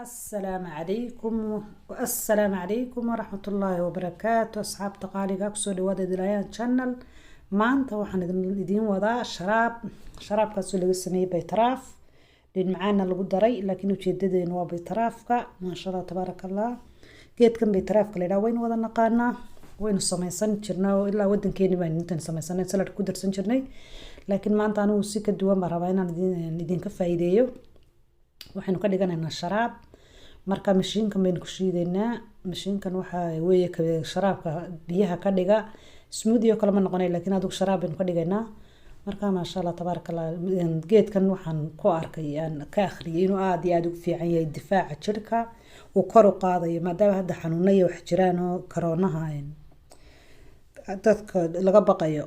Assalaamu calaykum waraxmatullaahi wabarakaatu. Asxaabta qaaliga, kusoo dhawaada Dilayaan Channel. Maanta waxaan idiin wadaa sharaab, sharaabkaasoo laga sameeyey baytaraaf, liin macaanna lagu daray, laakiin ujeedadeenu waa baytaraafka. Maasha Allah, tabaaraka Allah. Geedkan baytaraafka la yidhaha waynu wada naqaanaa, waynu samaysan jirnaa oo ilaa wadankeeni baynu intaan samaysanay salad ku darsan jirnay, laakiin maanta anigu si ka duwan baan rabaa inaan idinka faa'iideeyo. Waxaynu ka dhiganaynaa sharaab. Marka mashiinkan baynu ku shiidaynaa. Mashiinkan waxa weeye sharaabka biyaha ka dhiga, smoothie oo kale ma noqonayo, laakiin adigu sharaab baynu ka dhigaynaa. Marka maasha Allah, tabaaraka Allah, geedkan waxaan ku arkay, aan ka akhriyay, inuu aada iyo aada ugu fiican yahay difaaca jirka, uu kor u qaadayo, maadaama hadda xanuuno iyo wax jiraan oo karoonaha dadka laga baqayo.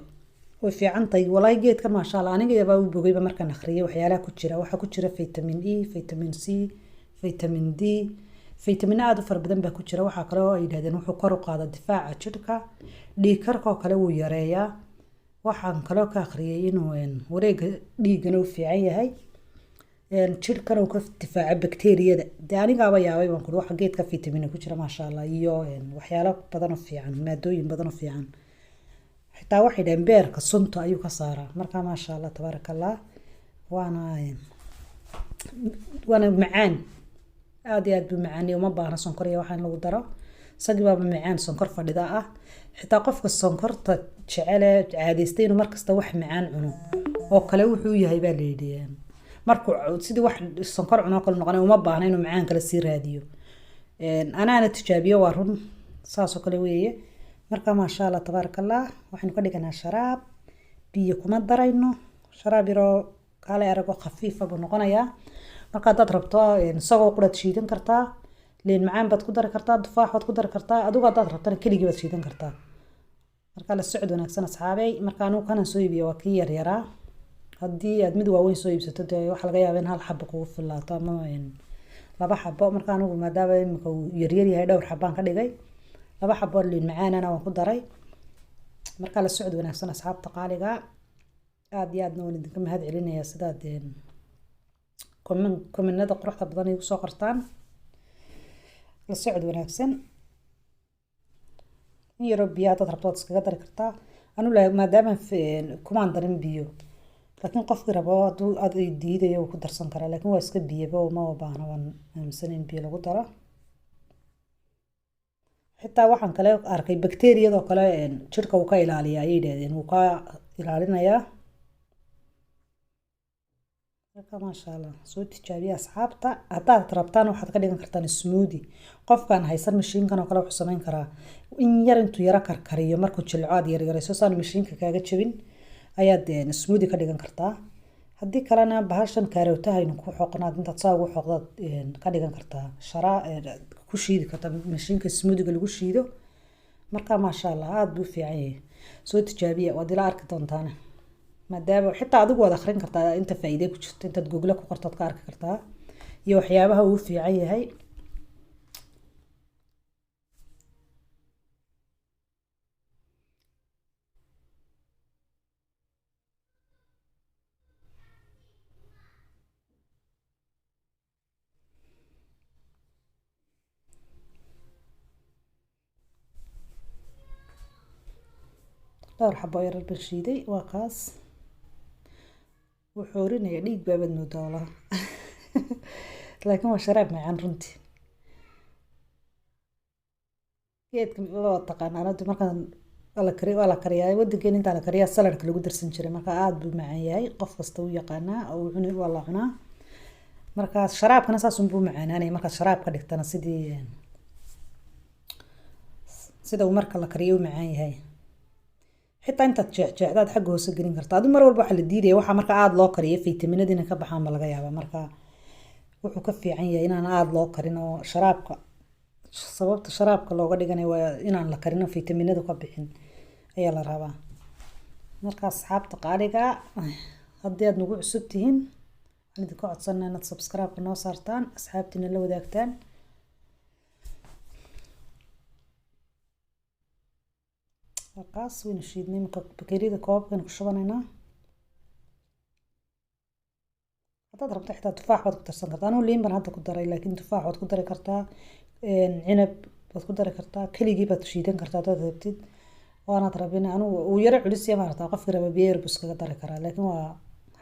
Way fiican tahay walaahi geedkan, maasha Allah. Aniga yabaa u bogayba markaan akhriyay waxyaalaha ku jira. Waxaa ku jira vitamin E, vitamin C, vitamin D, vitamin aada u fara badan baa ku jira. Waxaa kale oo ay yidhahdeen wuxuu kor u qaadaa difaaca jirka, dhiig karka oo kale wuu yareeyaa. Waxaan kaloo ka akhriyay inuu wareegga dhiiggana u fiican yahay, jirkana uu ka difaaco bakteeriyada. Dee anigaaba yaabay baan kuri waxa geedka vitamin ku jira, maasha Allah, iyo waxyaalo badan oo fiican, maadooyin badan oo fiican. Xitaa waxay dhaheen beerka sunta ayuu ka saaraa. Marka maasha Allah, tabaaraka Allah, waana macaan, aada iyo aad buu macaaniyo. Uma baahna sonkor iyo waxaa in lagu daro, isagii baaba macaan sonkor fadhida ah. Xitaa qofka sonkorta jecele caadaystay inuu markasta wax macaan cuno oo kale wuxuu yahay baa la yidhi markuu sidii wax sonkor cuno kale noqonay, uma baahna inuu macaan kale sii raadiyo. Anaana tijaabiyo, waa run, saas oo kale weeye. Marka maasha Allah, tabaaraka Allah, waxaynu ka dhiganaa sharaab, biyo kuma darayno, sharaab yaroo kaalay aragoo khafiifa buu noqonayaa. Marka haddaad rabto isagoo quraad shiidan kartaa, liin macaan baad ku dari kartaa, tufaax baad ku dari kartaa, adigu haddaad rabtana keligii baad shiidan kartaa. Marka la socod wanaagsan, asxaabey. Marka anigu kanan soo iibiyo waa kii yaryaraa. Haddii aad mid waaweyn soo iibsato, dee waxaa laga yaabaa in hal xabo kugu filaato ama laba xabo. Marka anigu maadaama imika uu yaryar yahay, dhowr xabaan ka dhigay, laba xabo liin macaanana waan ku daray. Marka la socod wanaagsan, asxaabta qaaliga. Aada iyo aadna waan idinka mahad celinayaa sidaad comment-nada quruxda badan igu soo qortaan. La socod wanaagsan. In yaroo biyo haddaad rabto waad iskaga dari kartaa. Anu maadaama kumaan darin biyo, laakiin qofkii rabo hadduu aad diidayo wuu ku darsan karaa, laakiin waa iska biyaba, uma baahna. Waan aaminsan in biyo lagu daro. Xitaa waxaan kale arkay bakteeriyadoo kale jirka wuu ka ilaaliyaa ayay yidhahdeen, wuu ka ilaalinayaa. Marka maasha Allah, soo tijaabiya asxaabta. Haddaad rabtaan waxaad ka dhigan kartaan smoothie. Qofkaan haysan mashiinkan oo kale wuxuu samayn karaa in yar intuu yaro karkariyo, markuu jilco aad yaryarayso saan mashiinka kaaga jabin, ayaad smoothie ka dhigan kartaa. Haddii kalena bahashan kaarootaha aynu ku xoqnaad, intaad saa ugu xoqdaad ka dhigan kartaa sharaa, ku shiidi kartaa mashiinka smoothie-ga lagu shiido. Marka maasha Allah, aada buu u fiican yahay. Soo tijaabiya, waad ila arki doontaane. Maadaama xitaa adigu waad akhrin kartaa inta faa'iide ku jirto, intaad Google ku qortood ka arki kartaa iyo waxyaabaha uu fiican yahay. Dhowr xabo yarar baan shiiday, waa kaas. Wuxuu orinaya dhiig baabaad moodaa walahi, laakiin waa sharaab macaan runtii. Geedka waa taqaanaa, anadu markaan waa la kari, waa la kariyaa. Wadankeena intaa la kariyaa saladka lagu darsan jiray. Marka aada buu macaan yahay, qof kasta uu yaqaanaa oo uu cuni, waa la cunaa. Marka sharaabkana saas unbuu macaanaanaya. Markaad sharaab ka dhigtana sidii sida uu marka la kariyo u macaan yahay. Xitaa intaad jeexjeexdaad xagga hoose gelin karta. Adu mar walba waxaa la diidaya waxaa marka aada loo kariyo faytaminada inay ka baxaan ba laga yaabaa. Marka wuxuu ka fiican yahay inaan aada loo karin oo sharaabka, sababta sharaabka looga dhiganayo waa inaan la karin oo faytaminadu ka bixin ayaa la rabaa. Marka asxaabta qaaliga, haddii aad nagu cusub tihiin, waxaan idinka codsanaa inaad subscribe-ka noo saartaan, asxaabtiina la wadaagtaan. Markaas waynu shiidnay, imika bakeeriyada koobabkaynu ku shubanaynaa. Haddaad rabto xitaa tufaax baad ku darsan kartaa. Anugu liin baan hadda ku daray, laakiin tufaax waad ku dari kartaa, cinab waad ku dari kartaa, keligii baad shiidan kartaa haddaad rabtid. Waanaad rabin, anugu uu yaro culisiya maarata, qofkii raba biyo yar buu iskaga dari karaa, laakiin waa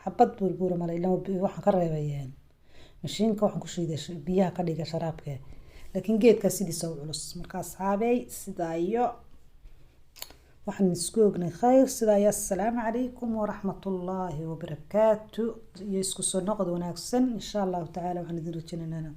xabad buurbuura male. Ilaan waxaan ka reebay mashiinka, waxaan ku shiiday biyaha ka dhiga sharaabka, laakiin geedkaa sidiisa u culus. Marka asxaabey, sidaa iyo waxaan isku ognay khayr. Sidaa iyo assalaamu calaykum waraxmatullaahi wabarakaatu, iyo isku soo noqod wanaagsan insha Allahu tacaala. Waxaan idin rajaynaynaa